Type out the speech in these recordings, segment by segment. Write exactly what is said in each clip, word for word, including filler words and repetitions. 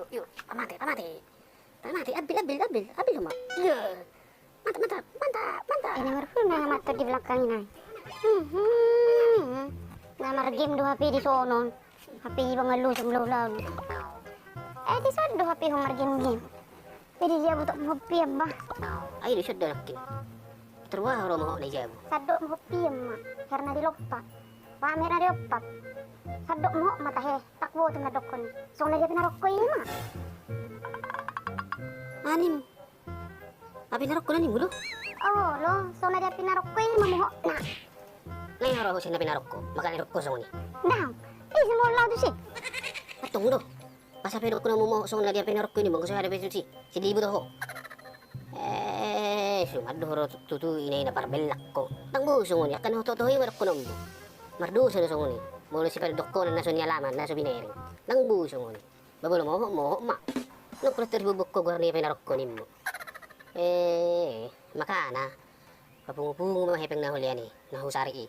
Yo, pamate, pamate. Pamate, ambil, ambil, ambil, ambil ma. Yo. Mantap, mantap, mantap, mantap. Ini baru pun na mata di belakang ini. Mhm. Na margame do hape di sonon. Hape i bangal lusam laulau. Eh, di son do hape ho margame-game. Jadi dia butuh ngopi apa? Ai di son do nakkin. Terus aha ro mohop na di jabu? Sandok mohop i ma. Hernadi lompa. Rame na di lompa. Sandok mohop ma tahe. Tak boto na dokkon. Songon na dia pinarokko i ma. Anim. Apa pinarokko na nimu do? Oh, lo, songon na dia pinarokko i ma mohopna. Ngai haro ho sian na pinarokko, maka nirokko songon i. Ndang. Ih, semua lau tu si. Antong do. Pas apa dokkon na mohop songon na dia pinarokko i ma, mangko so ada besu si. Si dibu do ho. Eh, sumat do ho ro tutu ina-ina parbellak ho. Ndang boi songon i, angka na ho toho i ma dokkon na mbo. Mardosa do songon i. Molo si pardokkonan na so nialaman, na so binereng. Ndang boi songon i. Ba molo mohop, mohop ma. Nang pola tor bobok ho goar ni pinarokko nimmu. Eh, makana. Papungu-pungu ma hepeng na hulean i, na husari i.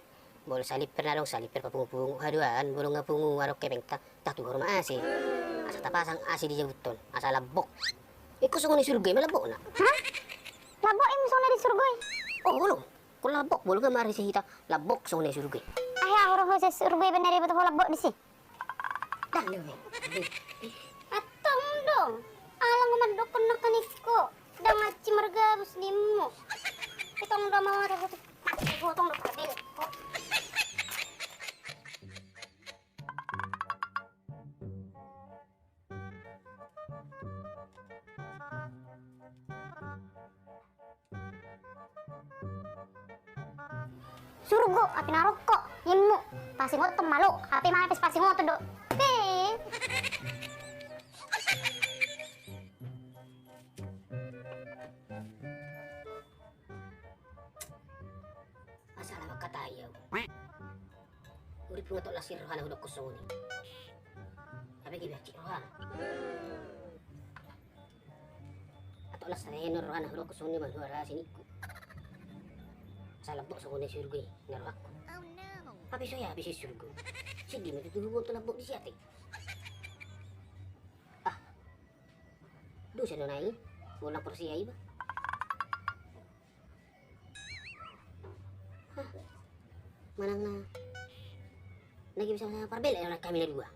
Molo saliper na adong saliper papungu-pungu, haduan molo nga pungu adong hepengta, tatuhor ma ase. Asa tapasang ase di jabuton, asa lambok. Ingkon songon na di surgo i ma lambokna. Hah? Lambok i songon na di surgo i? Oh, olo. Ingkon lambok, molo nga marisi hita lambok songon na di surgo i. Ai aha ro ho sian surgo i, baen na diboto ho lambok disi. Dang, dang, dang. Antong do. Ala nga mandokkon nangkaning ho. Ndang aci margabus nimmu. Itong do mau ada butuh. Potong do kabel. Surgo, api narokko, nimmu. Pasingot ma lo, api ma pes pasingot do. Pe. Asal mangkatai au. Urip nga toklas i rohana hudokkon songon i. Tapi gibe aci rohana. Atau las sae no rohana hudokkon songon i ma dua rasi niku. Asa lambok songon na di surgo i na rohangku. Tapi so ya bisa surgo. Sidi ma tutu huboto lambok disi ate. Ah. Dosa do na i. Bolang porsi ai ba. Hah. Manang na. Na gabe sama parbelak do na hami na dua.